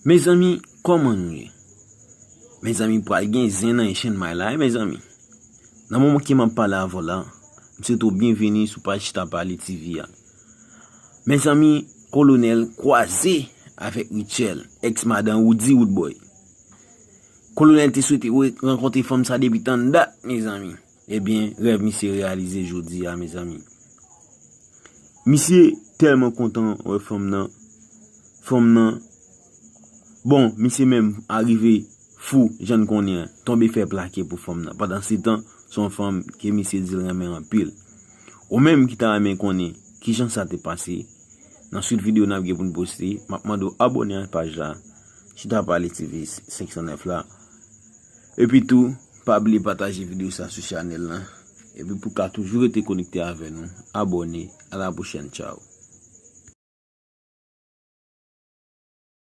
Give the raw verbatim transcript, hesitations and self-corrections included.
Mezanmi, kòman nou ye? Mezanmi, pral gen zen nan Asian May la, wi, mezanmi. Nan moman ke m ap pale avè w la, m swete w byenveni sou paj Chita Pale T V a. Mezanmi, Kolonèl kwaze avèk Rutshelle, èks madan Roody Roodboy. Kolonèl te swete re-, rankontre fanm sa depi tann dat, mezanmi. Ebyen, rèv misye reyalize jodi a, mezanmi. Misye tèlman kontan wè fanm nan. Fanm nan. Bon, misye menm arive fou, jan n konnen an, tonbe fè plake pou fanm nan. Pandansetan, se yon fanm ke misye di l renmen anpil. Ou menm ki ta renmen konnen kijan sa te pase, nan swit videyo n ap gen pou n poste, m ap mande w abòne ak paj la, Chita Pale T V senk san nèf la. Epi tou, pa bliye pataje videyo sa sou chanèl la. Epi pou w ka toujou rete konekte avè nou, abòne. A la pwochèn, tchaw.